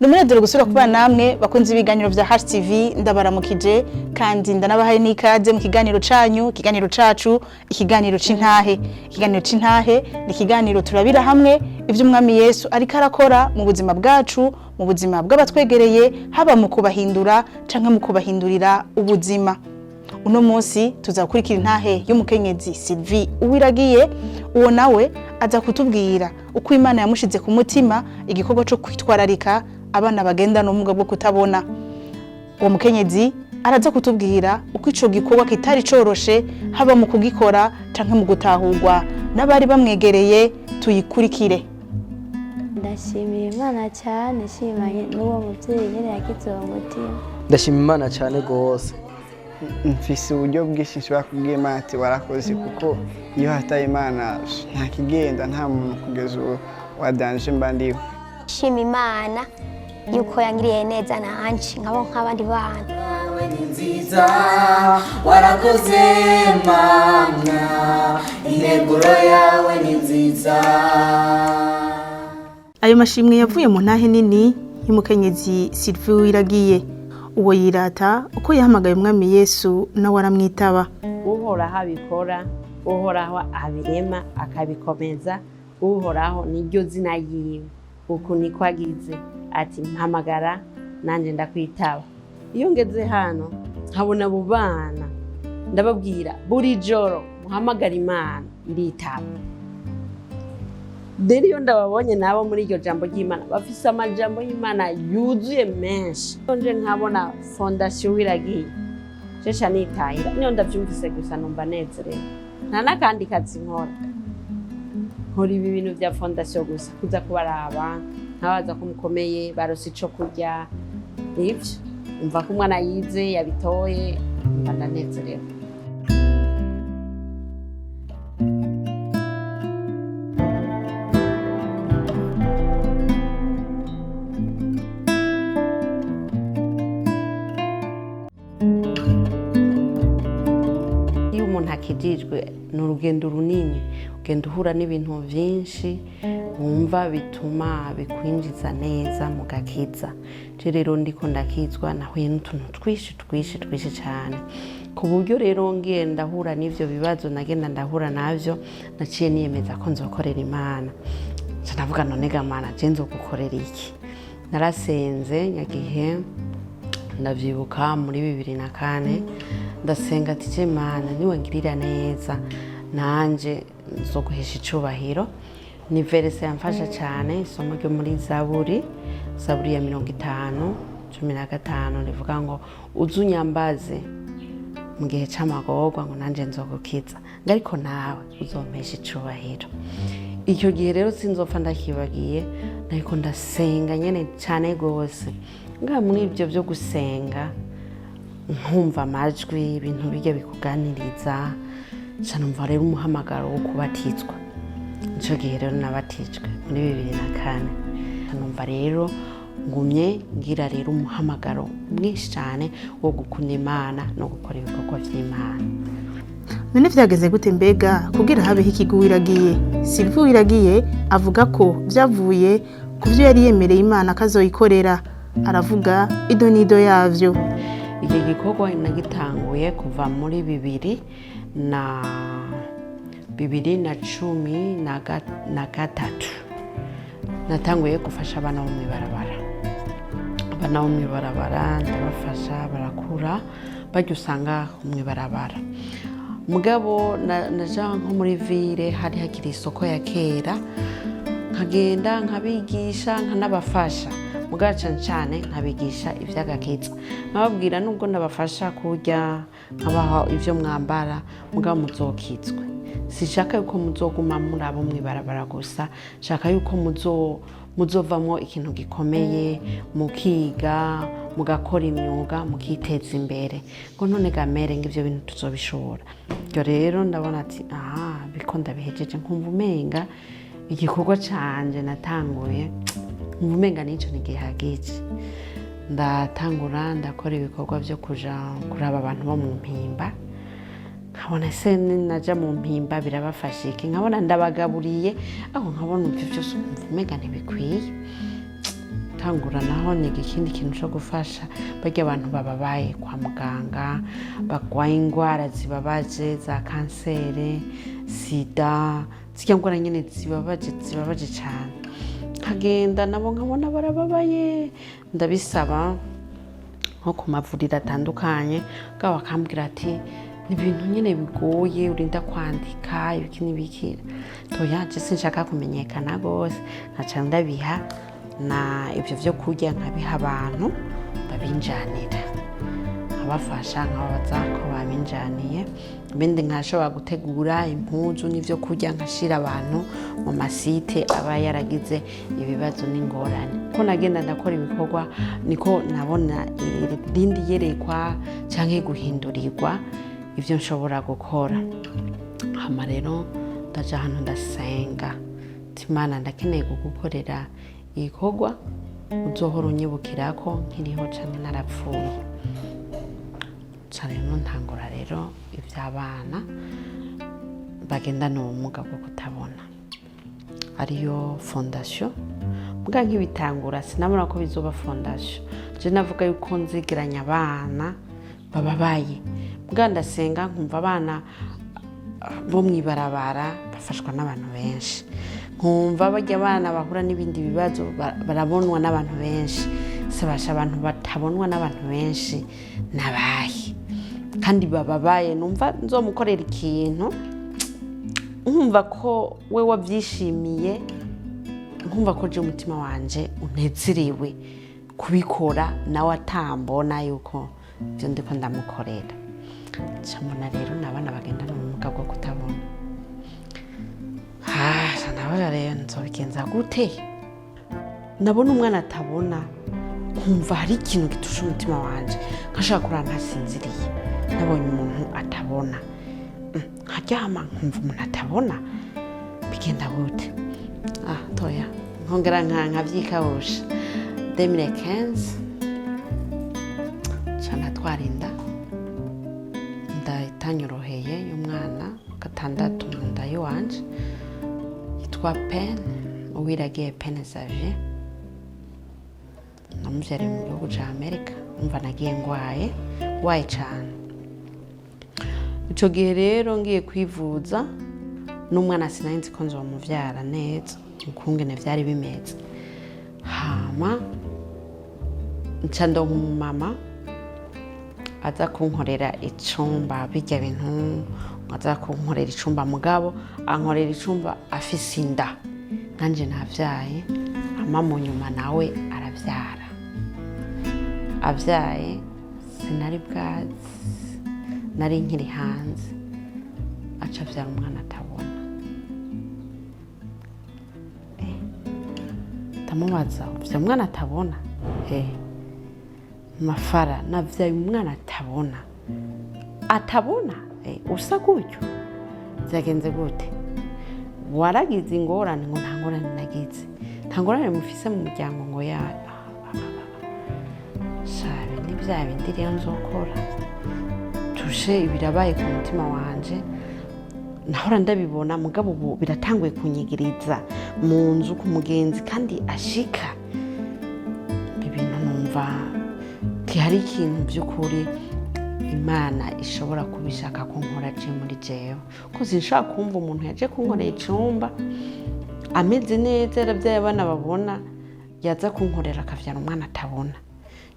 Ni umunezero gusubira kubana namwe bakunze ibiganiro vya HTV. Ndabaramukije kandi ndanabahaye n'ikaze mu kiganiro canyu, ikiganiro cacu, ikiganiro c'intahe. Ikiganiro c'intahe ni ikiganiro turabira hamwe ivyo Umwami Yesu ariko arakora mu buzima bwacu, mu buzima bw'abatwegereye, haba mu kubahindura canke mu kubahindurira ubuzima. Uno munsi tuzakurikira intahe y'umukenyezi Sylvie Uwiragiye. Uwo nawe aza kutubwira uko Imana yamushize ku mutima igikorwa cyo kwitwararika abana bagendana ubumuga bwo kutabona. Uwo mukenyezi araza kutubwira uko ico gikorwa kitari coroshe, haba mu kugikora canke mu gutahurwa n'abari bamwegereye. Tuyikurikire. Ndashimira Imana cyane, nshimanye n'uwo mubyeyi nyine yagize uwo mutima. Ndashima Imana cyane rwose. Mfise uburyo bwinshi nshobora kubwira Imana ati warakoze, kuko iyo hataye Imana nta kigenda, nta muntu kugeza ubu wadanje mba ndiwe. Shima Imana yuko yangiriye neza nanje nkabo nk'abandi bana. Nziza warakoze Mana, integuro yawe ni nziza. Ayo mashimwe yavuye mu ntahe nini y'umukenyezi Sylvie Uwiragiye. Uwo yirata uko yahamagaye Umwami Yesu, nawe aramwitaba. Uhoraho abikora, Uhoraho abirema akabikomeza, Uhoraho niryo zina yiwe. Uku niko agize ati: "Mpamagara nanjye ndakwitaba." Iyo ngeze hano nkabona abo bana, ndababwira buri joro: "Muhamagara Imana, iritaba." Rero iyo ndababonye nabo muri iryo jambo ry'Imana, bafise amajambo y'Imana yuzuye menshi. Iyo nje nkabona Fondation Uwiragiye, jesha nitahira. Niyo ndavyumvise gusa numva nezerewe. Nta n'akandi kazi nkora, nkora ibi bintu vya fondation gusa, kuza kubaraba, nkabaza ko mukomeye, barose ico kurya, nivyo umva ko umwana yize yabitoye, mba ndanezerewe. Iyo umuntu akijijwe ni urugendo runini, ugenda uhura n'ibintu byinshi wumva bituma bikwinjiza neza mu gakiza. Je rero ndiko ndakizwa nahuye n'utuntu twinshi twinshi twinshi cyane, ku buryo rero ngiye ndahura n'ivyo bibazo nagenda ndahura navyo, naciye niyemeza ko nzokorera Imana. Nca ndavuga: "None ga Mana, je nzogukorera iki?" Narasenze nyagihe, ndavyibuka muri 2004, ndasenga ati: "Je Mana, niwe ngirira neza nanje nzoguhesha icubahiro." Ni verset yamfasha cyane, isomo ryo muri Zaburi, Zaburi ya 50:15, rivuga ngo: "Uze unyambaze mu gihe c'amagorwa, ngo nanje nzogukiza, ngo ariko nawe uzompesha icubahiro." Icyo gihe rero sinzopfa ndakibagiye. Ariko ndasenga nyene cyane rwose. Nga muri ibyo byo gusenga nkumva amajwi, ibintu bijya bikuganiriza, nca numva rero umuhamagaro wo kubatizwa. Nicyo gihe rero nabatijwe muri 2004. Numva rero ngumye ngira rero umuhamagaro mwinshi cyane wo gukunda Imana no gukora ibikorwa by'Imana. None vyageze gute mbega kugira habeho ikigo Uwiragiye? Sylvie Uwiragiye avuga ko vyavuye ku vyo yari yemereye Imana kazoyikorera. Aravuga ido n'ido yavyo. Iki gikorwa nagitanguye kuva muri 2013. Natanguye gufasha abana bo mw'ibarabara. Abana bo mw'ibarabara ndabafasha barakura, barya usanga mw'ibarabara. Mugabo naja nko muri ville, hari hakiri isoko ya kera, nkagenda nkabigisha, nkanabafasha. Mugabo cane cane nkabigisha ivy'agakiza, nkababwira: "Nubwo ndabafasha kurya, nkabaha ivyo mwambara, mugabo muzokizwe. Sinshaka yuko muzoguma muri abo mw'ibarabara gusa, nshaka yuko muzovamwo ikintu gikomeye, mukiga, mugakora imyuga, mukiteza imbere." Ngo: "None gamere, ngo ivyo bintu tuzobishobora?" Ibyo rero ndabona ati aha biko ndabihejeje, nkumva umenga igikorwa canje natanguye, nkumva umenga nico ntigihagije. Ndatangura ndakora ibikorwa vyo kuja kuraba abantu bo mu Mpimba, nkabona ese naja mu Mpimba birabafasha iki? Nkabona ndabagaburiye aho, nkabona ivyo vyose, nkumva umenga ntibikwiye. Ndatangura naho niga ikindi kintu cyo gufasha barya abantu bababaye kwa muganga, barwaye indwara zibabaje za kansere, sida, zirya ndwara nyine zibabaje, zibabaje cyane. Nkagenda nabo nkabona barababaye, ndabisaba nko ku mavuriro atandukanye, bwabo bakambwira ati ni ibintu nyine bigoye, urinda kwandika ibiki n'ibiki. Toya, je sinshaka kumenyekana rwose. Nkaca ndabiha na ibyo byo kurya, nkabiha abantu babinjanira, nkabafasha, nkababaza ko babinjaniye. Ibindi nkashobora gutegura impuzu n'ibyo kurya, nkashira abantu mu masite aba yaragize ibibazo n'ingorane. Ko nagenda ndakora ibikorwa, niko nabona irindi yerekwa cyangwa guhindurirwa ibyo nshobora gukora. Hama rero ndaja ahantu ndasenga nti: "Imana, ndakeneye kugukorera igikorwa uzohora unyibukirako nkiriho canke narapfuye." Ca rero ntangura rero iby'abana bagendana ubumuga bwo kutabona, ariyo fondation. Mbwa nk'ibitangura sinabona ko bizoba fondation. Je navuga yuko nzigeranya abana bababaye. Mbwa ndasenga nkumva abana bo mw'ibarabara bafashwa n'abantu benshi, nkumva barya abana bahura n'ibindi bibazo barabonwa n'abantu benshi. Sebasha, abantu batabonwa n'abantu benshi nabahe kandi bababaye? Numva nzomukorera ikintu, nkumva ko we wabyishimiye, nkumva ko je umutima wanje unezerewe kubikora, nawe atambona yuko ibyo ndiko ndamukorera. Mbona rero ni abana bagendana ubumuga bwo kutabona. Ndavuga rero nzobigenza gute? Nabona umwana atabona nkumva hari ikintu gitusha umutima wanje, nkashaka kurara ntasinziriye nabonye umuntu atabona. Nkaryama nkumva umuntu atabona, bigenda gute? Ah, toya, nkongera nkavyikabusha. 2015 ca natwara inda, inda itanyoroheye y'umwana gatandatu mu nda y'iwanje, yitwa Pene Uwiragiye, Pene Xavier. Namuvyariye mu gihugu ca Amerika. Umva, nagiye ngwaye, ngwaye cane. Ico gihe rero ngiye kwivuza n'umwana, sinari nzi ko nzomuvyara neza ukungene vyari bimeze. Hama nca ndonka umumama aza kunkorera icumba, bijya bintu, aza kunkorera icumba. Mugabo ankorera icumba afise inda, nanje navyaye. Hama mu nyuma nawe aravyara. Avyaye sinari bwazi, nari nkiri hanze. Aca avyara umwana atabona. Ndamubaza: "Uvya umwana atabona?" Mafara, navyaye umwana atabona, atabona. Usa gutyo, byagenze gute? Waragize ingorane?" Ngo: "Nta ngorane nagize, nta ngorane mufise mu muryango." Ngo: "Ya shabe, ni bya bindi rero nzokora tushe." Birabaye ku mutima wanje, nahora ndabibona, mugabo ubu biratanguye kunyigiriza mu nzu ku mugenzi kandi ashika ibintu. Numva hari ikintu by'ukuri Imana ishobora kubishaka ko nkora je muri jewe, ko sinshobora kumva umuntu yaje kunkorera icumba ameze neza, yarabyaye abana babona, yaza kunkorera akavyara umwana atabona,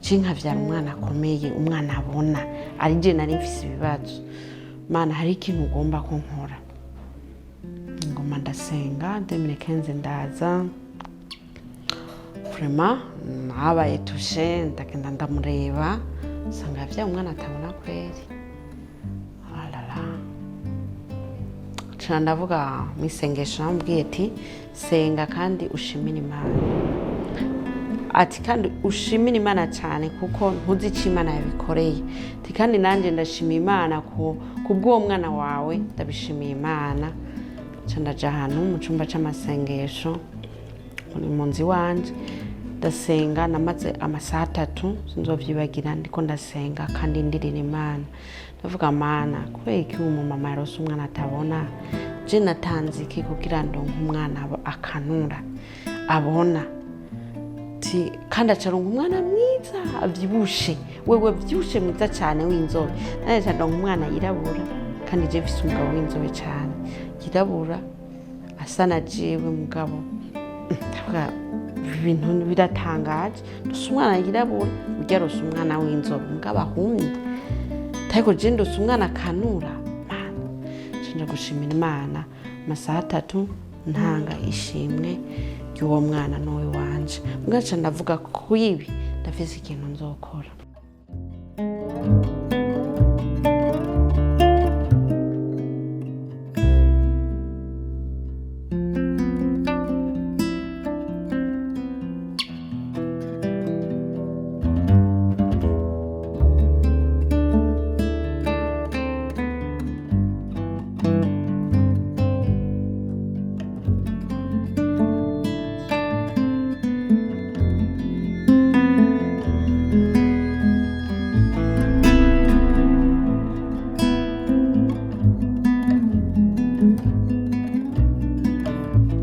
je nkavyara umwana akomeye, umwana abona, ari je nari mfise ibibazo. Mana, hari ikintu ugomba ko nkora. Ngoma ndasenga. 2015 ndaza, vraiment nabaye touchée. Ndagenda ndamureba, nsanga yavyaye umwana atabona kweri. Alala, nca ndavuga mu isengesho, namubwiye ati: "Senga kandi ushimire Imana." Ati: "Kandi ushimire Imana cyane, kuko ntuzi icyo Imana yabikoreye." Ati: "Kandi nanjye ndashima Imana ku kubw'uwo mwana wawe, ndabishimiye Imana." Nca ndaja ahantu mu cyumba c'amasengesho muri mu nzu iwanje, ndasenga. Namaze amasaha 3, sinzovyibagira, ndiko ndasenga kandi ndirira Imana. Ndavuga: "Mana, kubera iki uwo mumama yarose umwana atabona? Je natanze iki kugira ndonke umwana akanura, abona?" Ti kandi acaronka umwana mwiza avyibushe, wewe vyibushe mwiza cane w'inzobe, nanje ncaronka umwana yirabura, kandi je mfise umugabo w'inzobe cane yirabura asa na jewe. Mugabo ndavuga ibintu biratangaje, ndose umwana yirabura, urya arose umwana w'inzobe mugabo ahumye, ariko je ndose umwana akanura. Mana, nje gushimira Imana amasaha 3 ntanga ishimwe ry'uwo mwana n'uwe wanje. Mugaca ndavuga ku ibi ndafise ikintu nzokora.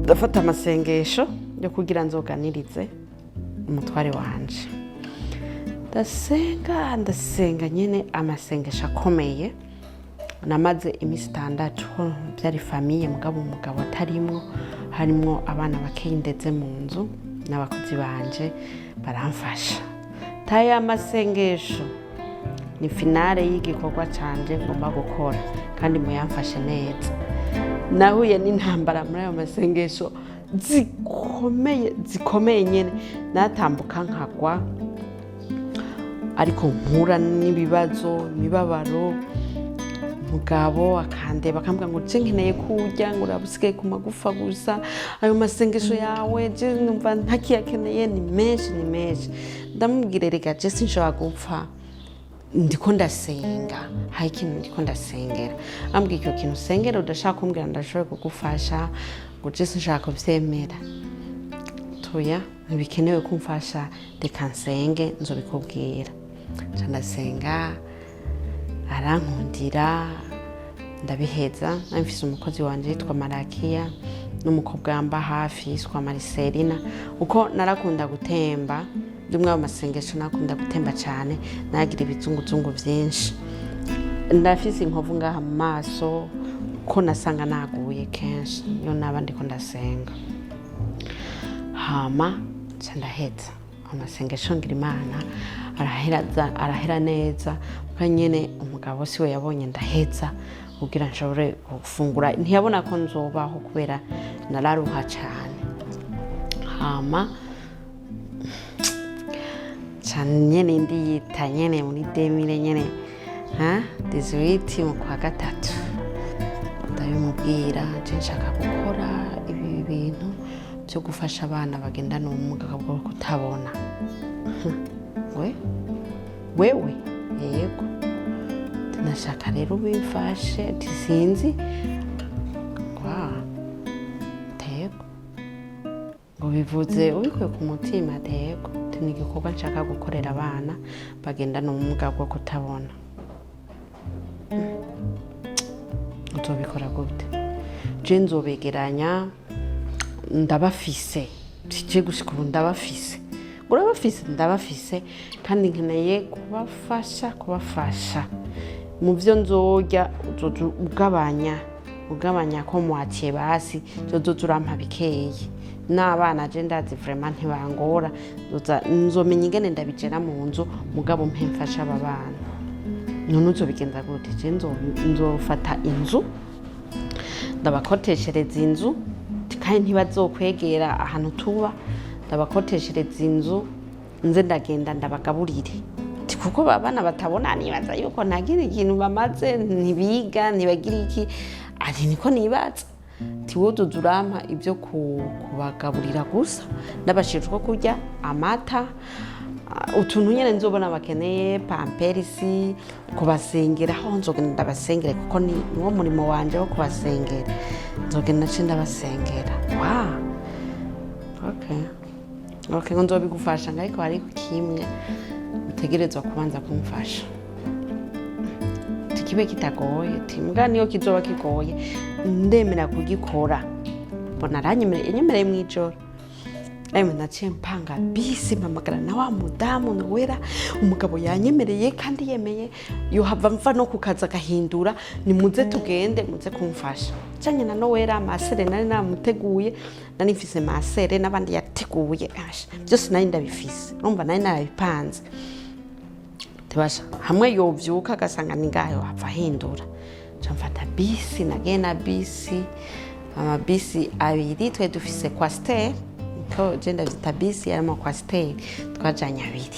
Ndafata amasengesho yo kugira nzoganirize umutware wanje, ndasenga ndasenga nyene amasengesho akomeye. Namaze iminsi 6, byari famille mugabo umugabo atarimwo, harimwo abana bakeyi ndeze mu nzu n'abakozi banje baramfasha. Taya amasengesho ni finale y'igikorwa canje ngomba gukora, kandi muyamfashe neza. Nahuye n'intambara muri ayo masengesho zikomeye zikomeye nyene, natambuka nkagwa, ariko mpura n'ibibazo, imibabaro. Mugabo akandeba akambwira ngo je nkeneye kurya, ngo uraba usigaye ku magufa gusa, ayo masengesho yawe je numva ntakiyakeneye, ni menshi ni menshi. Ndamubwira reka je sinshobora gupfa ndiko ndasenga, hari ikintu ndiko ndasengera. Ambwira icyo kintu usengera udashaka kumbwira ndashoboye kugufasha, ngo je sinshaka kuvyemera. Toya ntibikenewe kumfasha, reka nsenge nzobikubwira. Nca ndasenga arankundira ndabiheza. Nari mfise umukozi wanje yitwa Marakiya n'umukobwa yamba hafi yitwa Mariselina, uko narakunda gutemba ndumwe mu masengesho, nakunda gutemba cyane, nagira ibizunguzungu byinshi, ndafise inkovu ngaha mu maso ko nasanga naguye kenshi iyo naba ndiko ndasenga. Hama nca ndaheza amasengesho ngira Imana arahera neza, kuko nyene umugabo siwe yabonye ndaheza kugira nshobore gufungura, ntiyabona ko nzobaho kubera nararuha cyane. Hama cyane nyene ndiyita nyene muri demire nyene ha 18 mu kwa 3 ndabimubwira, je nshaka gukora ibi bintu byo gufasha abana bagendana ubumuga bwo kutabona. We wewe yego ndashaka rero ubimfashe, ati sinzi wa tego ngo bivuze ubikuye ku mutima, tego ni igikorwa nshaka gukorera abana bagendana ubumuga bwo kutabona. Nzobikora gute? Je nzobegeranya ndabafise, je gushika ubu ndabafise, urabafise ndabafise, kandi nkeneye kubafasha mu byo nzorya, uzoza ugabanya ko mwakiye basi uzoza urampa bikeyi n'abana je ndazi vraiment ntibangora, nzomenya ingene ndabigera mu nzu, mugabo mpe mfasha aba bana. None uzobigenza gute? Je nzofata inzu ndabakoteshereza inzu, kandi ntibazokwegera ahantu tuba, ndabakoteshereza inzu nze ndagenda ndabagaburire, kuko abana batabona nibaza yuko ntagira ikintu bamaze, ntibiga ntibagira iki, ati niko nibaza tiwoduza urampa ibyo kubagaburira gusa, ndabashira utwo kurya, amata, utuntu nyene nzobona bakeneye, pamperisi, kubasengera aho nzogenda ndabasengere, kuko ni niwo murimo wanje wo kubasengera, nzogenda nce ndabasengera. Wa okay okay, ngo nzobigufasha, ariko hariko kimwe utegerezwa kubanza kumfasha, tikibe kitagoye, timbwa niyo kizoba kigoye ndemera kugikora. Mbona aranyemereye, yanyemereye mw'ijoro Nawe naciye mpanga bisi, mpamagara na wa mudamu Nowera, umugabo yanyemereye kandi yemeye yohava mva no ku kazi agahindura, nimuze tugende, muze kumfasha. Canye na Nowera, ma sœur nari namuteguye, nari mfise ma sœur n'abandi yateguye. Asha, byose nari ndabifise, urumva nari narabipanze. Tibasha hamwe yovyuka agasanga ni ngayo hava ahindura. Nca mfata bisi, nagiye na bisi, amabisi abiri. Twari dufise Coaster, ko je ndavyita bisi yarimo Coaster, twajanye abiri,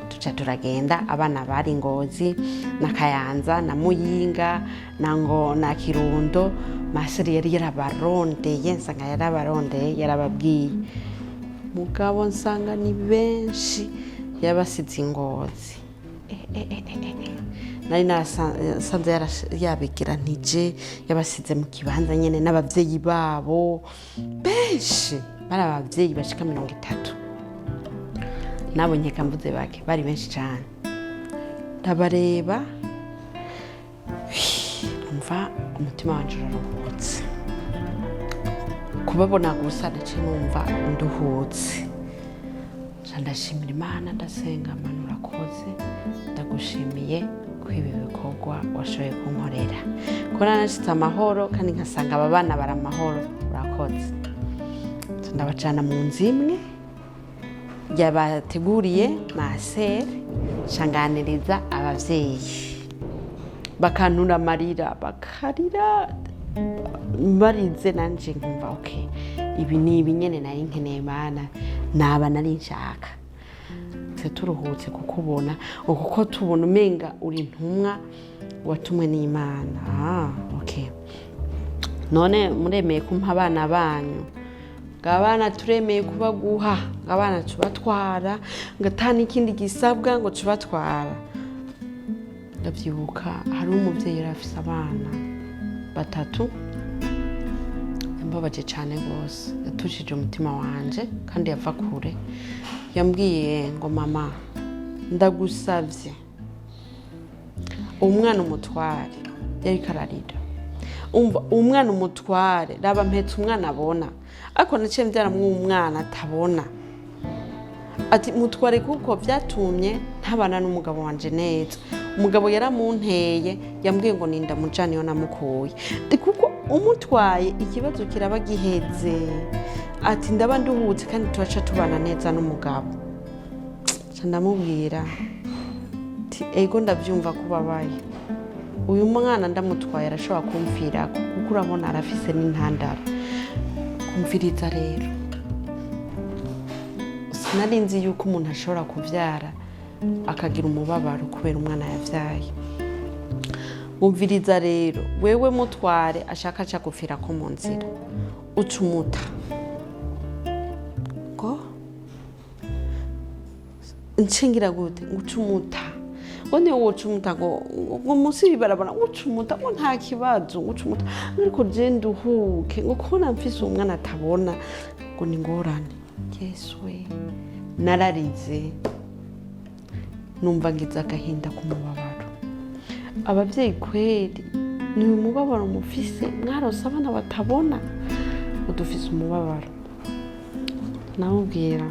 tuca turagenda. Abana bari Ngozi na Kayanza na Muyinga na ngo na Kirundo. Ma sœur yari yarabarondeye, nsanga yarabarondeye, yarababwiye, mugabo nsanga ni benshi yabasize Ingozi. Nari narasanze yabegeranije, yabasize mu kibanza nyene n'abavyeyi babo benshi. Bari abavyeyi bashika 30, nabo nkeka mvuze bake, bari benshi cane. Ndabareba, numva umutima wanje uraruhutse. Kubabona gusa naciye numva nduhutse. Nca ndashimira Imana, ndasenga: "Mana, urakoze, ndagushimiye ko ibi bikorwa washoboye kunkorera, ko narashitse amahoro kandi nkasanga aba bana bari amahoro, urakoze." Nca ndabajana mu nzu imwe yabateguriye ma sœur, ncanganiriza abavyeyi, bakantura amarira, bakarira barize, nanje nkumva okay, ibi ni ibi nyene nari nkeneye. Mana, naba nari nshaka. Twe turuhutse kukubona, kuko tubona umenga uri intumwa watumwe n'Imana. Ah, okay, none muremeye kumpa abana banyu? Ngo abana turemeye kubaguha, ngo abana tubatwara, ngo ata n'ikindi gisabwa, ngo tubatwara. Ndabyibuka hari umubyeyi yari afise abana batatu, yambabaje cyane rwose, yatushije umutima wanje kandi yava kure. Yambwiye ngo: "Mama, ndagusabye umwana umutware." Yariko ararira. "Umva, umwana umutware, raba mpetse umwana abona, ariko naciye mbyaramwo umwana atabona." Ati: "Mutware, kuko byatumye ntabana n'umugabo wanje neza. Umugabo yaramunteye, yambwiye ngo ninda mujana iyo namukuye. Kuko umutwaye ikibazo kiraba giheze." Ati: "Ndaba nduhutse kandi turaca tubana neza n'umugabo." Nca ndamubwira ati: "Ego, ndabyumva ko ubabaye. Uyu mwana ndamutwaye arashobora kumvira, kuko urabona arafise n'intandaro. Kumviriza rero, sinari nzi yuko umuntu ashobora kubyara akagira umubabaro kubera umwana yabyaye. Wumviriza rero, wewe mutware, ashaka aca gupfira ko mu nzira, uca umuta." Ngo nshingira gute? Ngo uca umuta, ngo niwe woca umuta, ngo munsi y'ibarabara, ngo uca umuta, ngo nta kibazo, ngo uca umuta, ariko je nduhuke, ngo kubona mfise umwana atabona ngo ni ngorane. Yesu we, nararize, numva ngize agahinda k'umubabaro. Ababyeyi kweri, ni umubabaro mufise, mwarose abana batabona, udufise umubabaro. Namubwira: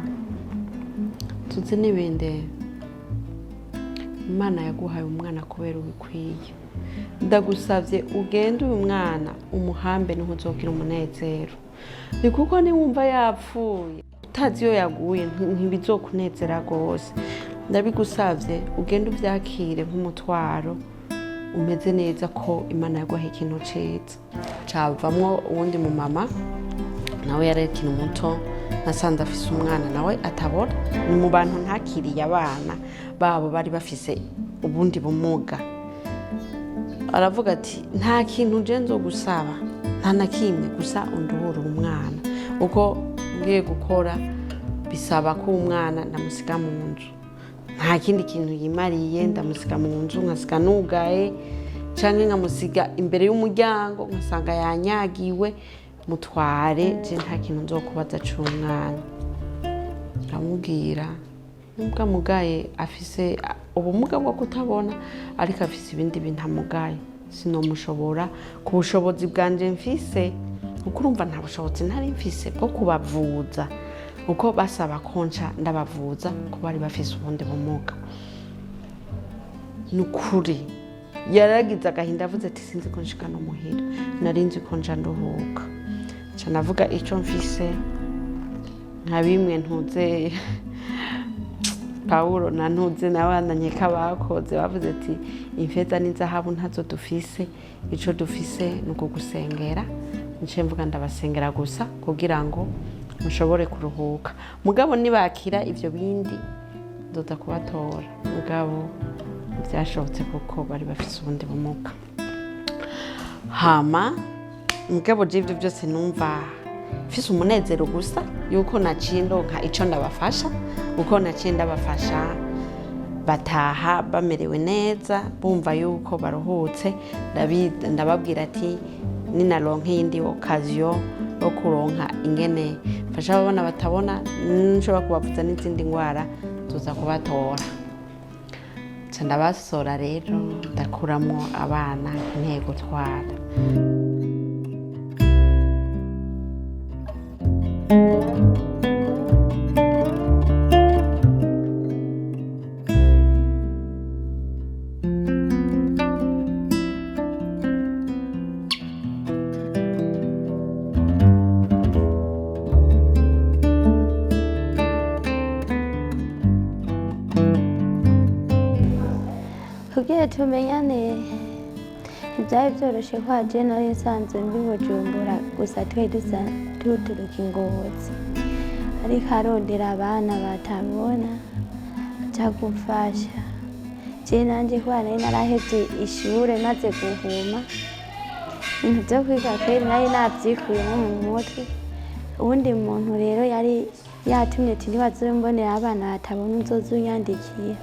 "Tuzi n'ibindi, Imana yaguhaye umwana kubera ubikwiye. Ndagusabye ugende uyu mwana umuhambe, niho uzogira umunezero. Ni kuko niwumva yapfuye utazi iyo yaguye, ntibizokunezera rwose. Ndabigusabye ugende ubyakire nk'umutwaro umeze neza, ko Imana yaguhaye ikintu ciza." Cavamwo uwundi mu mama, nawe yari akiri muto, nasanze afise umwana nawe atabona. Ni mu bantu ntakiriye abana babo bari bafise ubundi bumuga. Aravuga ati: "Nta kintu je nzogusaba, nta na kimwe, gusa unduhure umwana, uko ngiye gukora bisaba ko umwana ndamusiga mu nzu, nta kindi kintu yimariye, ndamusiga mu nzu nkasiga nugaye, canke nkamusiga imbere y'umuryango nkasanga yanyagiwe. Mutware, je nta kintu nzokubaza c'umwana." Ndamubwira: "Nubwo amugaye, afise ubumuga bwo kutabona, ariko afise ibindi bintu amugaye, sinomushobora ku bushobozi bwanje mfise, kuko urumva nta bushobozi ntari mfise bwo kubavuza." Uko basaba konca ndabavuza ko bari bafise ubundi bumuga. Ni ukuri yaragize agahinda, avuze ati: "Sinzi ko nshika no muhira, nari nzi ko nja nduhuka." Nca navuga icyo mfise, nka bimwe ntuze Pawulo na ntuze n'abana nkeka bakoze, bavuze ati: "Imfeza n'inzahabu ntazo dufise, ico dufise ni ukugusengera." Nce mvuga ndabasengera gusa kugira ngo mushobore kuruhuka, mugabo nibakira ivyo bindi nzoza kubatora. Mugabo byashobotse kuko bari bafise ubundi bumuga. Hama mugabo je ivyo byose numva mfise umunezero gusa yuko naciye ndonka ico ndabafasha, uko naciye ndabafasha bataha bamerewe neza, bumva yuko baruhutse. Ndababwira ati ninaronka iyindi occasion yo kuronka ingene mfasha ababona batabona, nshobora kubavuza n'izindi ndwara, tuza kubatora. Nca ndabasora rero, ndakuramo abana nkeneye gutwara. Kugira tumenyane ntibyari byoroshye, ko je nari nsanzwe mbi Bujumbura, gusa twari dusa tuturuka i Ngozi, ariko arondera abana batabona aja gufasha. Je nanje kubera nari narahevye ishure maze guhuma, ibintu vyo kwiga kweri nari navyikuyemwo mu mutwe. Uwundi muntu rero yari yatumye ati: "Ntibazombonera abana batabona, uzoze unyandikira."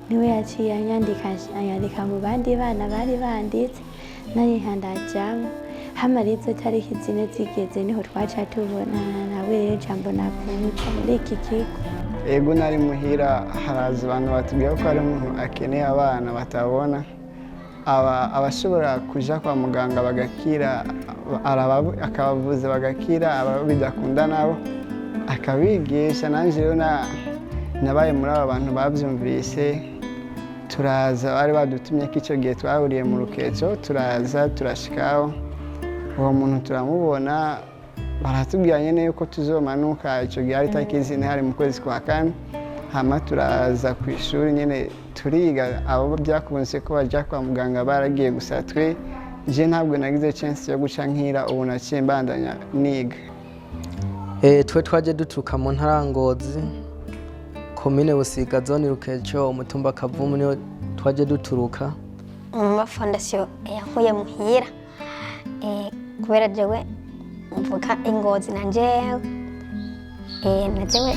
Niwe yaciye anyandika, anyandika mu bandi bana bari banditse, nariha ndajamwo. Hamara izo tariki 4 zigeze, niho twaca tubonana nawe rero, nca mbona kuza muri iki kigo. Ego, nari muhira, haraza abantu batubwira ko hari umuntu akeneye abana batabona, abashobora kuja kwa muganga bagakira, akabavuza bagakira, aba bidakunda nabo akabigisha. Nanjye rero nabaye muri aba bantu babyumvise, turaza. Bari badutumye ko icyo gihe twahuriye mu Rukeco, turaza turashikaho, uwo muntu turamubona, baratubwira nyine yuko tuzomanuka. Icyo gihe hari tariki 4, hari mu kwezi kwa kane. Hama turaza ku ishuri nyine turiga. Abo byakunze ko bajya kwa muganga baragiye, gusa twe je ntabwo nagize chance yo guca nkira, ubu naciye mbandanya niga. Twe twaje duturuka mu ntara ya Ngozi, komine Busiga, zone Rukeco, umutumba Kavumu, niho twaje duturuka. Mama Fondation yankuye muhira, kubera jewe mvuka i Ngozi, nanje na jewe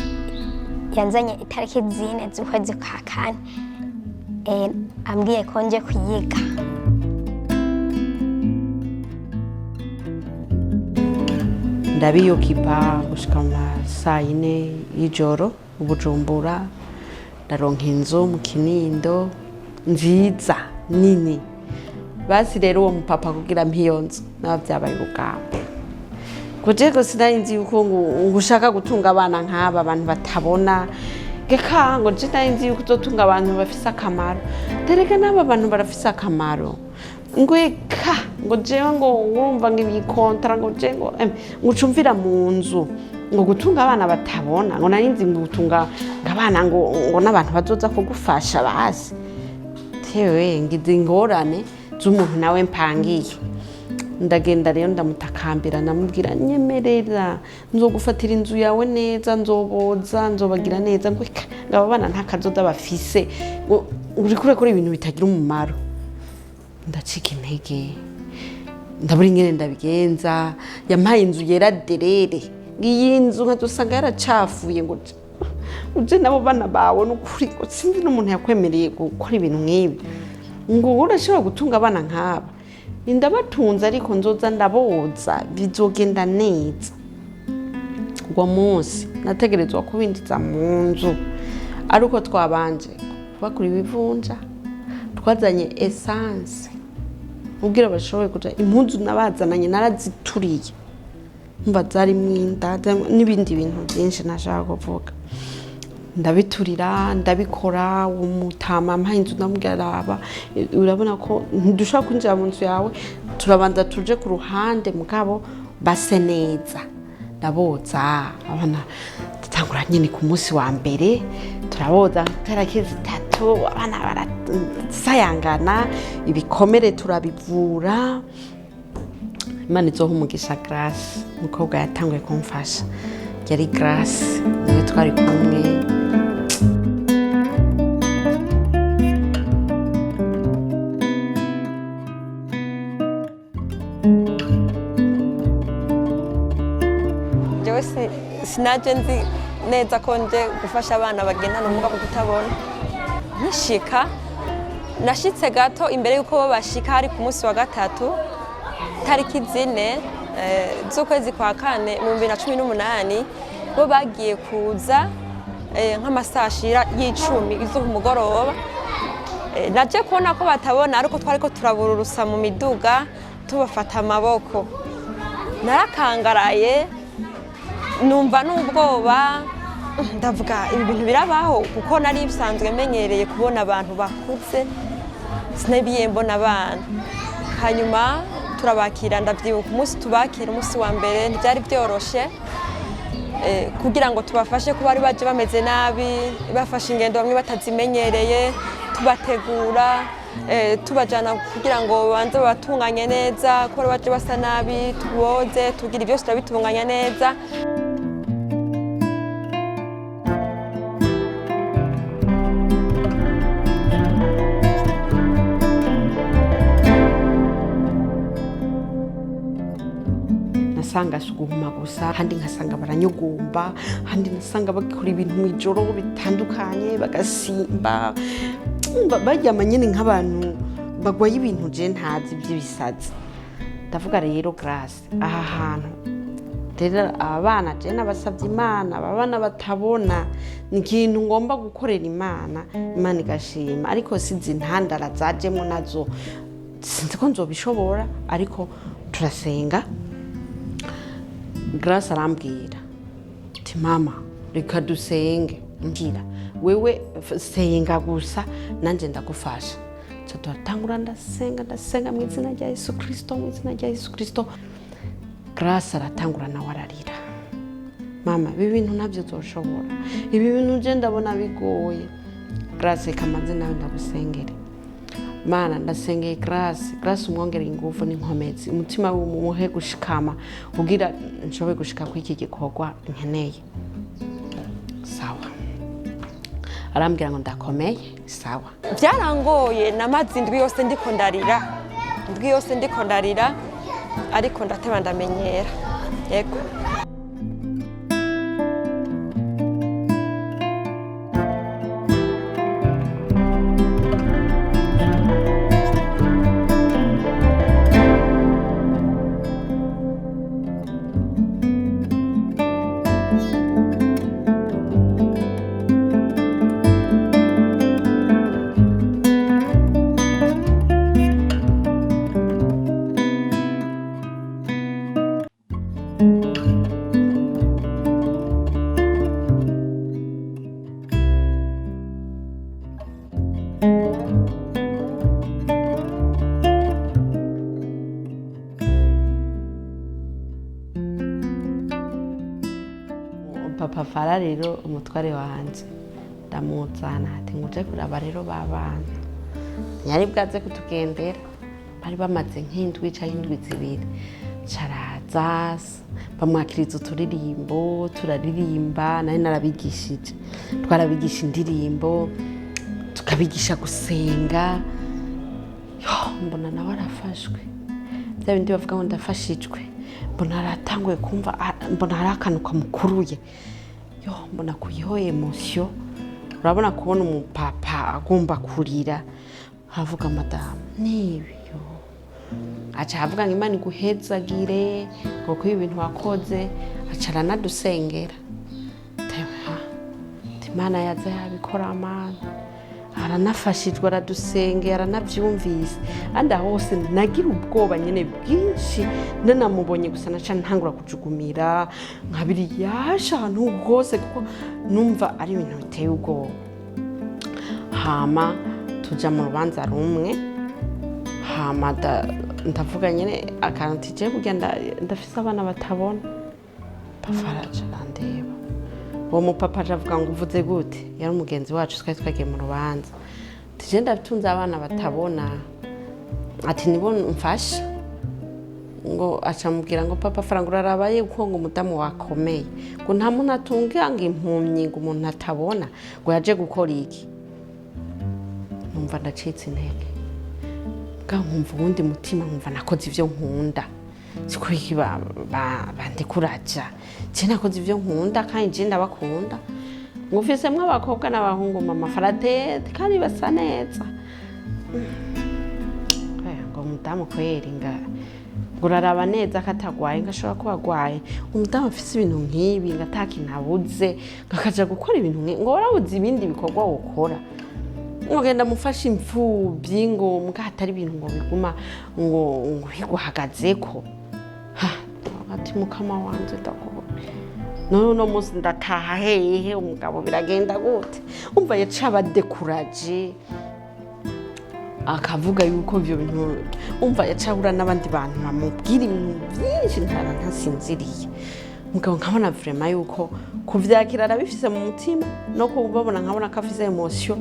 yanzanye itariki 4 z'ukwezi kwa kane, ambwiye ko nje kuyiga. Ndabiyokipa gushika mu ma 4:00 y'ijoro u Bujumbura. Ndaronka inzu mu Kinindo nziza nini. Basi rero uwo mupapa kugira mpe iyo nzu naba byabaye urugamba, kujego sinari nzi yuko ngo ushaka gutunga abana nk'aba, abantu batabona. Geka ngo je nari nzi yuko uzotunga abantu bafise akamaro, tereka n'aba bantu barafise akamaro. Ngo eka, ngo jewe ngo urumva ngo ibikontara, ngo je ngo ngo ucumvira mu nzu ngo gutunga abana batabona, ngo nari nzi ngo gutunga ngo abana ngo n'abantu bazoza kugufasha. Basi tewe ngize ingorane z'umuntu nawe mpangiye. Ndagenda rero ndamutakambira, ndamubwira: "Nyemerera nzogufatira inzu yawe neza, nzoboza, nzobagira neza." Ngo eka, ngo aba bana nta kazoza bafise, ngo uriko urakora ibintu bitagira umumaro. Ndacika intege, ndabura ingene ndabigenza. Yampaye inzu yera derere, iyi nzu nkazosanga yaracafuye, ngo uje nabo bana bawe nukuri, ngo sinzi n'umuntu yakwemereye gukora ibintu nk'ibi, ngo urashobora gutunga abana nk'aba. Ndabatunze ariko nzoza ndaboza, bizogenda neza. Uwo munsi nategerezwa kubinjiza mu nzu ari uko twabanje kubakura ibivunja, twazanye essence ubwira bashoboye kuja. Impuzu nabazananye narazituriye. Mba zarimwo inda n'ibindi bintu byinshi ntashaka kuvuga. Ndabiturira, ndabikora. Uwo mutama ampaye inzu, ndamubwira: "Araba, urabona ko ntidushobora kwinjira mu nzu yawe, turabanza tuje ku ruhande, mugabo base neza." Ndaboza abana, dutangura nyine ku munsi wa mbere, turaboza tariki 3, abana barasayangana, ibikomere turabivura. Imana izoha umugisha Grace, umukobwa yatanguye kumfasha yari Grace, niwe twari kumwe. Jewe sinaje nzi neza ko nje gufasha abana bagendana ubumuga bwo kutabona. Nkishika, nashitse gato imbere y'uko bo bashika. Hari ku munsi wa gatatu, tariki 4 z'ukwezi kwa kane mu 2018. Bo bagiye kuza nk'amasaha ashira y'icumi zo ku mugoroba. Naje kubona ko batabona, ariko twariko turabururusa mu miduga, tubafata amaboko. Narakangaraye, numva n'ubwoba, ndavuga: "Ibi bintu birabaho?" Kuko nari bisanzwe menyereye kubona abantu bakuze, sinabiye mbona abana. Hanyuma turabakira. Ndabyibuka umunsi tubakira, umunsi wa mbere ntibyari byoroshe kugira ngo tubafashe, kuba bari baje bameze nabi, bafashe ingendo bamwe batazimenyereye, tubategura, tubajana kugira ngo babanze babatunganye neza, ko bari baje basa nabi, tuboze, tugira byose, turabitunganya neza. Nasanga si uguhuma gusa, handi nkasanga baranyugumba, handi nasanga bakora ibintu mu ijoro bitandukanye, bagasimba. Baryama nyine nk'abantu bagwaye ibintu je ntazi by'ibisazi. Ndavuga rero: "Grace, aha hantu rero aba bana, je nabasabye Imana, aba bana batabona, ni ikintu ngomba gukorera Imana, Imana igashima, ariko sinzi intandara zajemo nazo, sinzi ko nzobishobora, ariko turasenga." Grace arambwira ati: "Mama, reka dusenge." Mbwira: "Wewe senga gusa, nanjye ndagufasha." Nca turatangura, ndasenga, ndasenga mu izina rya Yesu Kirisito, mu izina rya Yesu Kirisito. Grace aratangura nawe ararira: "Mama, ibi bintu ntabyo nzoshobora, ibi bintu je ndabona bigoye." "Grace, reka manze nawe ndagusengere. Mana, ndasengeye Grace, Grace umwongere ingufu n'inkomezi, umutima wumuhe gushikama kugira nshobore gushika kuri iki gikorwa nkeneye." Sawa, arambwira ngo ndakomeye. Sawa. Byarangoye, namaze indwi yose ndiko ndarira, indwi yose ndiko ndarira, ariko ndateba ndamenyera, yego. Papa Fara rero, umutware wanje, ndamuzana ati: "Nguje kuraba rero babana." Ntiyari bwaze kutugendera, bari bamaze nk'indwi canke indwi 2. Caraza, bamwakiriza uturirimbo, turaririmba. Nari narabigishije, twarabigisha indirimbo, tukabigisha gusenga. Yo, mbona nawe arafashwe, bya bindi bavuga ngo ndafashijwe. Mbona aratanguye kumva, mbona hari akantu kamukuruye. Yo, mbona kuyiho émotion. Urabona kubona umupapa agomba kurira, aravuga: "Madamu, nibi." Yo, aca avuga ngo: "Imana iguhezagire, ngo kuba ibintu wakoze." Aca aranadusengera. Teha, Imana yaza yabikora, amana. Aranafashijwe, aradusengeye, aranavyumvise. Andi aho hose nagira ubwoba nyene bwinshi, nanamubonye gusa naca ntangura kujugumira nkabiri yasha ahantu hose, kuko numva ari ibintu biteye ubwoba. Hama tuja mu rubanza rumwe, hama ndavuga nyene akantu ati je burya ndafise abana batabona. Papa araca arandeba. Uwo mupapa aca avuga ngo uvuze gute? Yari umugenzi wacu, twari twagiye mu rubanza. Ati je ndatunze abana batabona, ati nibo mfasha. Ngo aca amubwira ngo papa faranga uraraba yuko ngo umudamu wakomeye, ngo nta muntu atunga ngo impumyi, ngo umuntu atabona ngo yaje gukora iki? Numva ndacitse intege bwa, nkumva uwundi mutima, nkumva nakoze ivyo nkunda, siko iki bandekuraja je nakoze ivyo nkunda kandi je ndabakunda. Ngo ufisemwo abakobwa n'abahungu mama Faradete kandi basa neza. Ngo umudamu kweri nga ngo uraraba neza ko atagwaye, ngo ashobora kuba agwaye, umudamu afise ibintu nk'ibi, ngo ata kintu abuze, ngo akaja gukora ibintu nk'ibi, ngo warabuze ibindi bikorwa wokora, ngo genda mufashe imfubyi, ngo mbwa hatari ibintu ngo biguma ngo biguhagazeko. Ha, ati mukama wanje ndakubona none uno munsi ndataha hehe? Umugabo biragenda gute? Umva yaca abadekuraje, akavuga yuko ivyo bintu, umva yaca ahura n'abandi bantu bamubwira ibintu byinshi, ntara ntasinziriye. Mugabo nkabona vraiment yuko kuvyakira arabifise mu mutima, no kubabona nkabona ko afise émotion.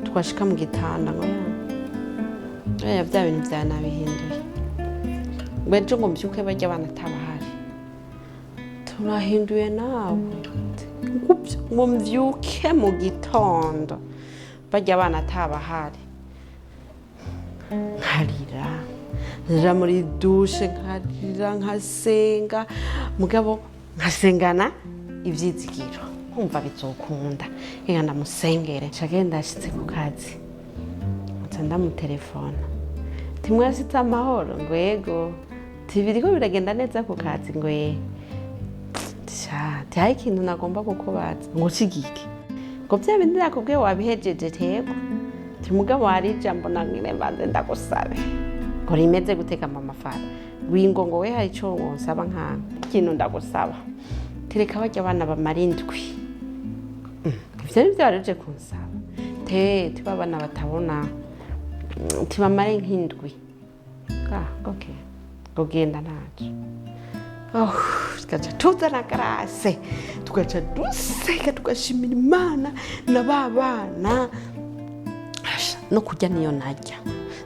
Twashika mu gitanda ngo ya bya bintu vya nabihinduye, ngo ejo ngo mbyuke barya abana atabahari, turahinduye nawe ngo mvyuke mu gitondo barya abana atabahari. Nkarira, nja muri douche nkarira, nkasenga, mugabo nkasengana ivyizigiro, nkumva bizokunda, reka ndamusengere. Nca genda, ashitse ku kazi nca ndamutelefona, timwashitse amahoro? Ngo yego. Tibiriko biragenda neza ku kazi? Ngo ye. Sha, tihaye ikintu nagomba kukubaza. Ngo shigike? Ngo vya bindi nakubwiye wabihejeje? Tego. Ti mugabo hari ijambo nangire mbanze ndagusabe. Ngo rimeze guteka mama fara? Wingo ngo we hari ico wonsaba nkanga ikintu ndagusaba, tereka barya abana bamara indwi. Ivyo nivyo wari uje kunsaba? Te tiba abana batabona, tibamare nk'indwi. Ah, okay, ngo genda ntaco. Oh, tugaca tuzana Garase, tugaca duseka, tugashimira Imana na ba bana. Asha, no kurya niyo narya,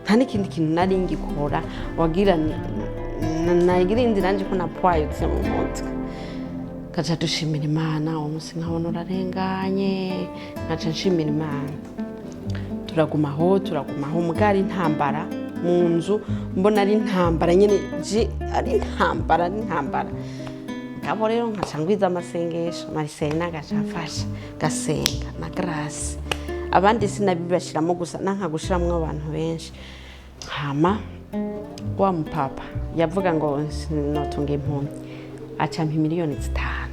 nta n'ikindi kintu nari ngikora, wagira nagira indi nanje ko napwayutse mu mutwe. Gaca dushimira Imana uwo munsi, nkabona urarenganye, nkaca nshimira Imana. Turagumaho, turagumaho, muga ari intambara mu nzu, mbona ari intambara nyene, je ari intambara, ari intambara. Ngabo rero nkaca ngwiza amasengesho, Mariselina agaca amfasha gasenga na Grace, abandi sinabibashiramo gusa nanka gushiramwo abantu benshi. Hama wa mupapa yavuga ngo sinotunga impumyi, aca ampa miliyoni 5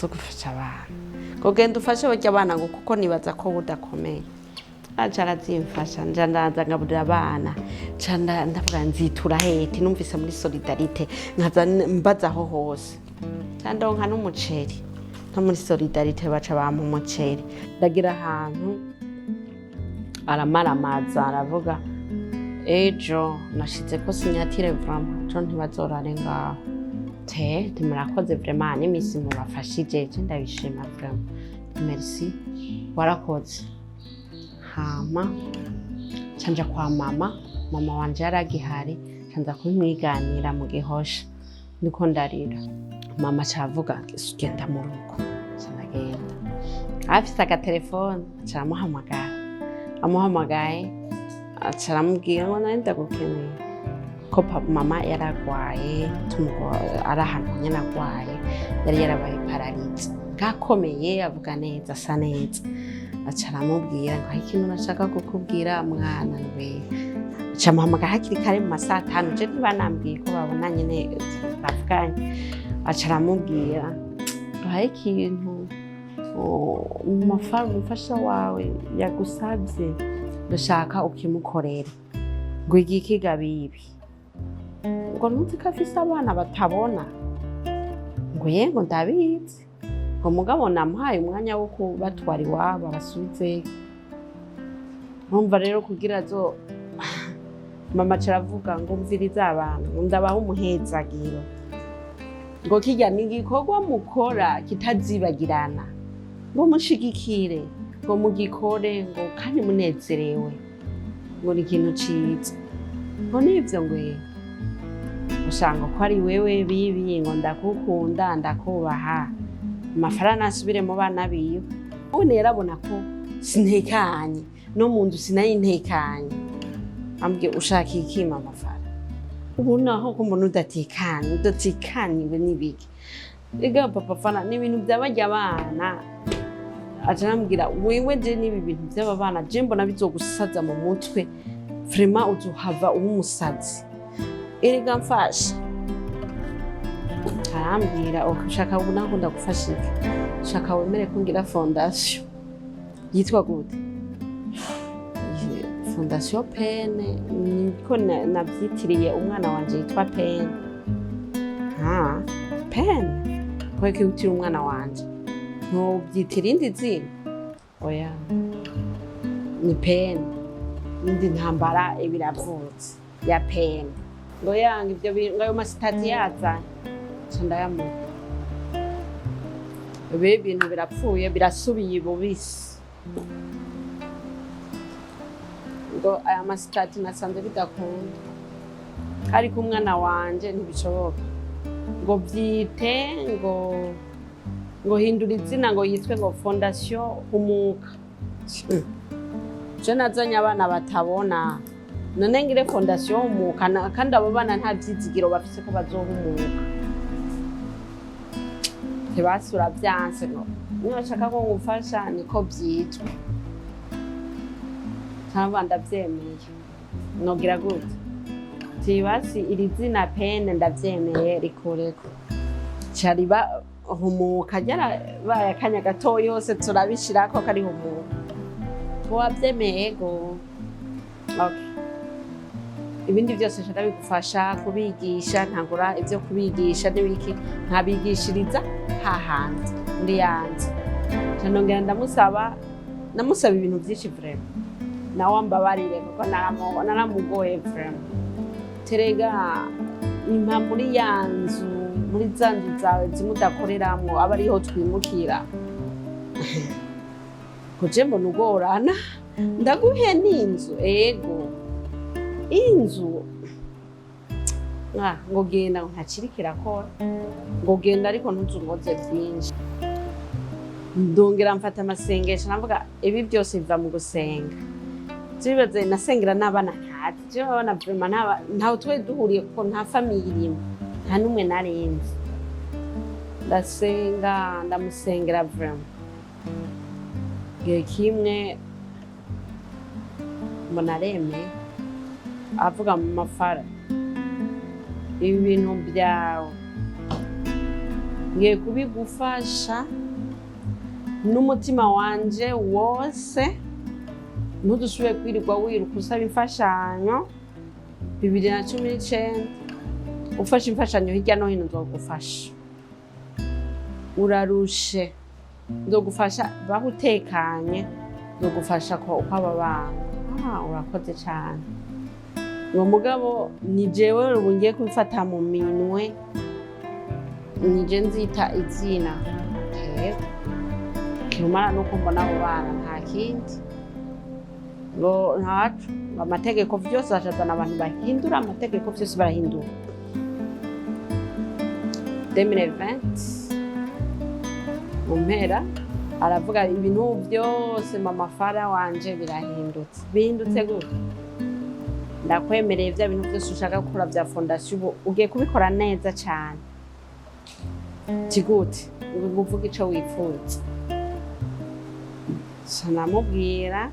zo gufasha abana, ngo genda ufashe barya abana, ngo kuko nibaza ko budakomeye. Aca arazimfasha, nja ndaza ngaburira abana. Nca ndavuga nzitura heti, numvise muri Solidarité, nkaza mbaza aho hose, nca ndonka n'umuceri no muri Solidarité, baca bampa umuceri. Ndagira ahantu aramaramaza, aravuga ejo nashizeko signature, vraiment ejo ntibazorare ngaho. Te ntimurakoze vraiment n'imisi mubafashije, je ndabishima vraiment, merci, warakoze. Hama canja kwa mama, mama wanje yaragihari, canza kubimwiganira mu Gihosha, ndiko ndarira. Mama cavuga genda mu rugo. Ca ndagenda, afise agatelefone, aca aramuhamagara. Amuhamagaye aca aramubwira ngo nari ndagukeneye, ko mama yaragwaye, ari ahantu nyene agwaye, yari yarabaye paralysé, bwakomeye, avuga neza, asa neza. Aca aramubwira ngo hari ikintu nashaka kukubwira mwana we. Aca amuhamagara hakiri kare mu masaha 5, je ntibanambwiye ko babonanye bavuganye. Aca aramubwira ngo hari ikintu. Umufasha wawe yagusabye, ndashaka ukimukorera. Ngo igikiga bibi, ngo ntuzi ko afise abana batabona? Ngo yego, ndabizi. Ngo mugabo namuhaye umwanya wo kubatwara iwabo abasubizeyo. Nkumva rero kugira zo mama caravuga ngo mviriza abantu, ngo ndabaha umuhezagiro, ngo kirya ni igikorwa mukora kitazibagirana, ngo mushigikire, ngo mugikore, ngo kandi munezerewe, ngo ni ikintu ciza, ngo nivyo, ngo ye usanga ko ari wewe bibi, ngo ndakukunda, ndakubaha, amafaranga nasubire mu bana biwe. None yarabona ko sintekanye no mu nzu, sinayintekanye. Ambwiye ushaka iki mama Fara? Ubu naho ko mbona udatekanye, udatekaniwe n'ibiki? Ega papa Fara, ni ibintu by'abarya abana. Aca arambwira wewe, je n'ibi bintu by'aba bana je mbona bizogusaza mu mutwe, vraiment uzohava uba umusazi. Erega mfasha. Arambwira ok, ushaka ubu naho ndagufasha iki? Ushaka wemere ko ngira fondation yitwa gute? Fondation Pene, niko navyitiriye umwana wanje yitwa Pene. Ha Pene, kubera ko utira umwana wanje ntubyita irindi zina? Oya, ni Pene. Indi ntambara ibiravutse ya Pene, ngo yanga ivyo ngo ayo ma statuts yazanye, nca ndayamuha. Ibi ibintu birapfuye, birasubiye ibubisi. Ngo aya ma statuts nasanze bidakunda, ariko umwana wanje ntibishoboka, ngo byite, ngo hindura izina, ngo yitwe ngo Fondation Humuka. Je nazanye abana batabona, none ngire Fondation Humuka kandi abo bana nta vyizigiro bafise ko bazohumuka? Ntibasura vyanse, ngo niba bashaka ko ngufasha niko vyitwa, cyangwa ndavyemeye. Nogira gute? Tibasi iri zina Pene ndavyemeye, rikureko cariba Humuka. Ryarabaye akanya gato yose turabishirako kari Humuka. Wavyemeye? Ego, okay. Ibindi byose nshaka bigufasha kubigisha, ntangura ibyo kubigisha n'ibiki, nkabigishiriza hahandi muri yanze. Nca nongera ndamusaba, namusaba ibintu byinshi vraiment, nawe ambabarire kuko naramugoye vraiment. Terega impa muri ya nzu, muri za nzu zawe zimwe udakoreramwo, aba ariho twimukira, kuje mbona ugorana, ndaguhe n'inzu. Ego, inzu. Ah, ngo genda, ngo ntacirike irakora, ngo genda ariko ntuzungoze byinshi. Ndongera mfata amasengesho, navuga ibi byose biva mu gusenga. Tubibaze nasengera n'abana ntazi jewe, abana vraiment ntaho twari duhuriye kuko nta famille irimo, nta n'umwe narinzi. Ndasenga, ndamusengera vraiment. Igihe kimwe mbona aremeye, avuga mu mafara, ibi bintu byawe ngiye kubigufasha n'umutima wanje wose, ntudusubire kwirirwa wiruka usaba imfashanyo. 2019 ufashe imfashanyo hirya no hino, nzogufasha. Urarushe, nzogufasha, baho utekanye, nzogufasha ko uko aba bana. Ah, urakoze cyane. Uwo mugabo ni jewe ubu ngiye kubifata mu minwe, nije nzita izina. Yego, kirumara nuko mbona abo bana nta kindi, ngo ntaco, ngo amategeko vyose ashazana abantu bahindura amategeko, vyose barahindura. 2020 mu mpera aravuga ibintu byose, mama Fara wanje, birahindutse. Bihindutse gute? Ndakwemereye bya bintu byose ushaka gukora bya fondation, ubu ugiye kubikora neza cyane. Kigute? Ngo uvuge ico wifuza. So namubwira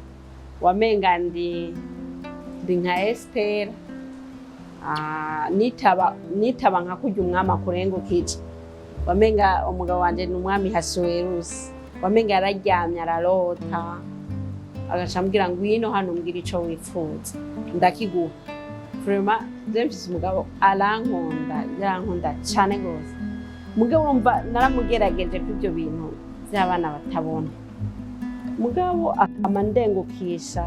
wamenga ndi nka Esther. Ah, nitaba nka kurya umwami akurengukije, wamenga umugabo wanje ni umwami Hasuwerusi. Wamenga yararyamye ararota, agaca ambwira: "Ngwino hano umbwire ico wifuza, ndakiguha." Vraiment, je mfise umugabo arankunda, yarankunda cane gose. Mugabo urumva naramugerageje ko ivyo bintu vy'abana batabona, mugabo akama ndengukisha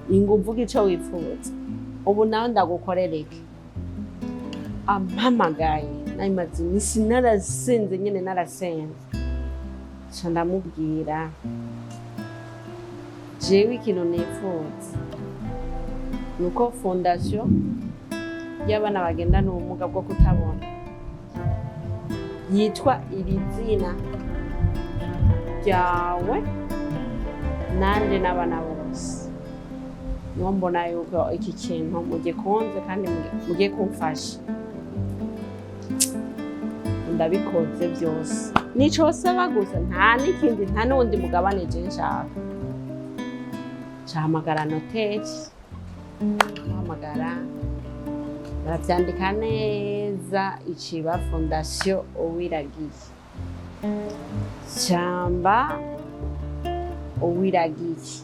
ingo: "Uvuga ico wifuza ubu, nawe ndagukorera iki?" Ampamagaye, narimaze iminsi narasenze nyene, narasenze. Nca ndamubwira: "Jewe ikintu nifuza ni uko fondation y'abana bagendana ubumuga bwo kutabona yitwa iri zina ryawe, nanje n'abana bose." Niho mbona yuko iki kintu mugikunze kandi mugiye kumfasha. Ndabikoze byose, nicosaba gusa, nta n'ikindi, nta n'uwundi mugabane je nshaka. Ncahamagara notaire, muhamagara, baravyandika neza, iciba Fondation Uwiragiye, Shamba Uwiragiye.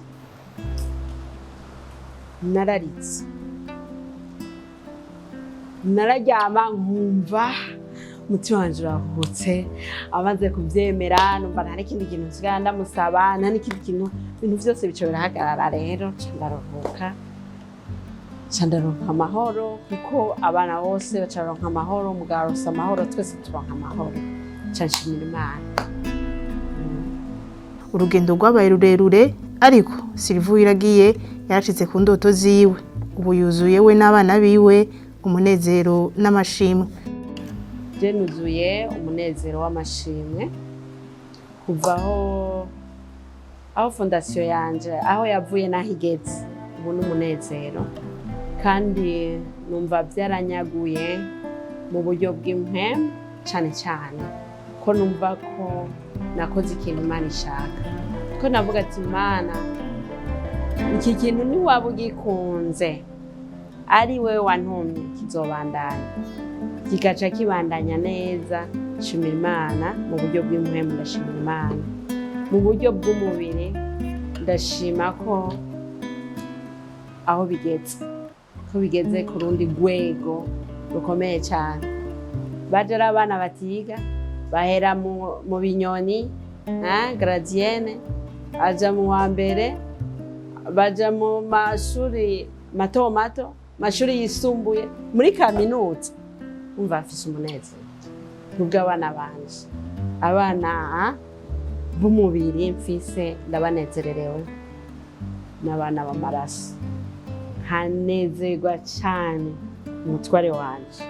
Nararitse, nararyama nkumva umutima wanje uraruhutse amaze kuvyemera. Numva nta n'ikindi kintu nsigaye ndamusaba, nta n'ikindi kintu, ibintu vyose bica birahagarara. Rero nca ndaruhuka, nca ndaronka amahoro, kuko abana bose baca baronka amahoro, umugabo aronse amahoro, twese turonka amahoro. Nca nshimira Imana. Urugendo rwabaye rurerure, ariko Sylvie Uwiragiye yaracitse ku ndoto ziwe. Ubu yuzuye, we n'abana biwe, umunezero n'amashimwe. Je nuzuye umunezero w'amashimwe kuva aho fondation yanje, aho yavuye n'aho igeze ubu, ni umunezero. Kandi numva byaranyaguye mu buryo bw'impwemu cyane cyane, ko numva ko nakoze ikintu Imana ishaka, ko navuga ati: "Imana, iki kintu niwaba ugikunze, ari wewe wantumye, kizobandanya." Kigaca kibandanya neza. Nshimira Imana mu buryo bw'impwemu, ndashimira Imana mu buryo bw'umubiri, ndashima ko aho bigeze, ko bigeze ku rundi rwego rukomeye cyane. Baje ari abana batiga, bahera mu binyoni, gardienne, aja mu wa mbere, baja mu mashuri mato mato, mashuri yisumbuye, muri kaminuza. Umva, afise umunezero kubw'abana banje, abana b'umubiri mfise, ndabanezererewe, n'abana b'amaraso. Nkanezerwa cyane umutware wanje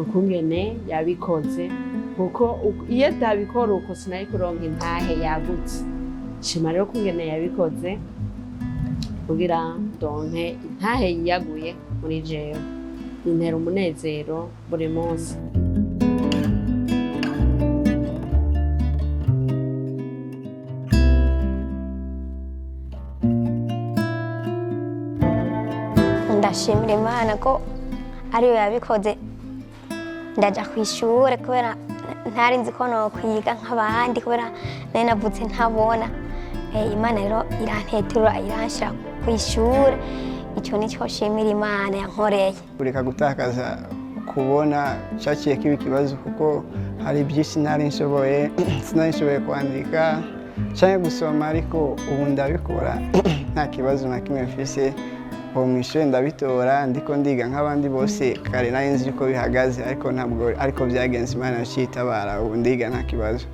ukungene yabikoze, kuko iyo atabikora uko sinari kuronka intahe yagutse. Shima rero kungene yabikoze kugira ndonke intahe yiyaguye muri jewe, bintera umunezero buri munsi. Ndashimira Imana ko ariyo yabikoze ndaja ku ishure, kubera ntari nzi ko nokwiga nk'abandi, kubera nari navutse ntabona. Imana rero iranteturura, iranshira ku ishure. Icyo nicyo nshimira Imana yankoreye. Kureka gutakaza kubona cyaciye kiba ikibazo, kuko hari byinshi ntari nshoboye, sinari nshoboye kwandika cyangwa gusoma, ariko ubu ndabikora nta kibazo na kimwe mfise. Ubu mu ishuri ndabitora, ndiko ndiga nk'abandi bose. Kare nari nzi uko bihagaze, ariko ntabwo ariko byagenze. Imana yaciye itabara, ubu ndiga nta kibazo.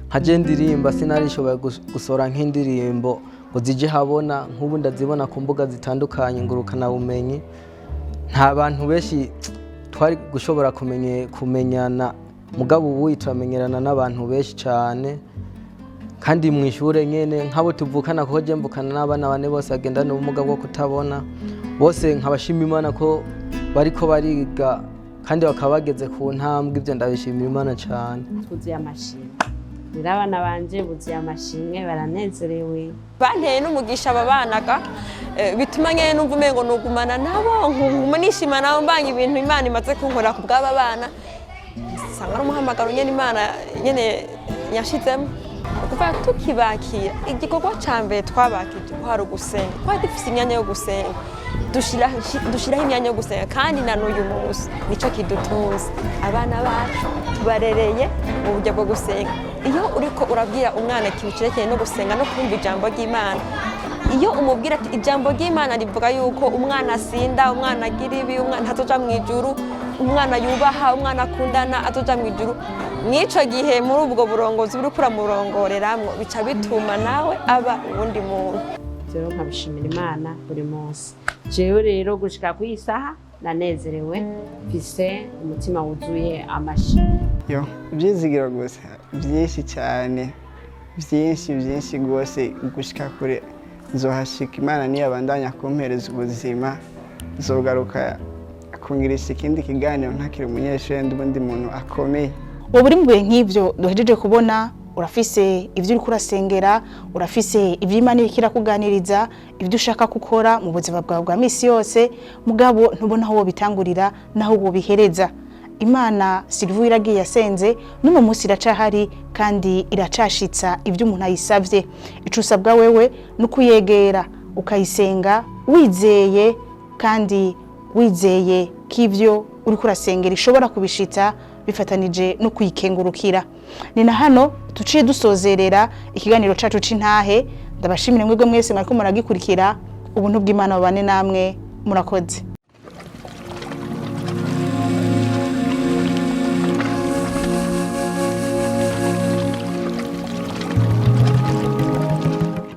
Nka je ndirimba, sinarishoboye gusohora nk'indirimbo ngo zije habona nk'ubu ndazibona ku mbuga zitandukanye ngurukanabumenyi. Nta bantu benshi twari gushobora kumenyana, mugabo ubu turamenyerana n'abantu benshi cyane. Kandi mu ishure nyene nk'abo tuvukana, kuko je mvukana n'abana bane bose bagendana ubumuga bwo kutabona, bose nkabashima Imana ko bariko bariga kandi bakaba bageze ku ntambwe. Ibyo ndabishimira Imana cyane. Twuzuye amashimwe. Rero abana banje buzuye amashimwe, baranezerewe. Banteye n'umugisha aba bana ga bituma nyene numva umengo nugumana nabo, nkuma nishima nabo, mbanye ibintu Imana imaze kunkorera ku bw'aba bana. Nsanga ari umuhamagaro nyene Imana nyene yashizemo. Kuva tukibakira, igikorwa ca mbere twabakije kwari ugusenga. Twari dufise imyanya yo gusenga, dushiraho imyanya yo gusenga, kandi na n'uyu munsi nico kidutunze. Abana bacu tubarereye mu buryo bwo gusenga. Iyo uriko urabwira umwana ikintu cerekeye no gusenga no kumva ijambo ry'Imana, iyo umubwira ati ijambo ry'Imana rivuga yuko umwana asinda, umwana agira ibi, umwana ntazoja mu ijuru, umwana yubaha, umwana akundana azoja mu ijuru, mw'ico gihe muri ubwo burongozi uriko uramurongoreramwo, bica bituma nawe aba uwundi muntu. Rero nkabishimira Imana buri munsi. Jewe rero gushika ku isaha nanezerewe, mfise umutima wuzuye amashimwe. Yo, ibyizigiro gusa byinshi cyane, byinshi byinshi rwose. Gushika kure nzohashika, Imana niyabandanya kumpereza ubuzima, nzogaruka kungirisha ikindi kiganiro ntakiri umunyeshuri, ndi ubundi muntu akomeye. Wowe uri mu bihe nk'ibyo duhejeje kubona, urafise ibyo uriko urasengera, urafise ibyo Imana iriko irakuganiriza, ibyo ushaka gukora mu buzima bwawe bwa misi yose, mugabo ntubona aho wobitangurira naho wobihereza. Imana Sylvie Iragiye yasenze n'uno munsi iracahari kandi iracashitsa ibyo umuntu ayisavye. Ico usabwa wewe ni ukuyegera, ukayisenga wizeye, kandi wizeye ko ibyo uriko urasengera ishobora kubishitsa, bifatanije no kuyikengurukira. Ni na hano tuciye dusozerera ikiganiro cacu c'intahe. Ndabashimire mwebwe mwese mwariko muragikurikira. Ubuntu bw'Imana bubane namwe. Murakoze.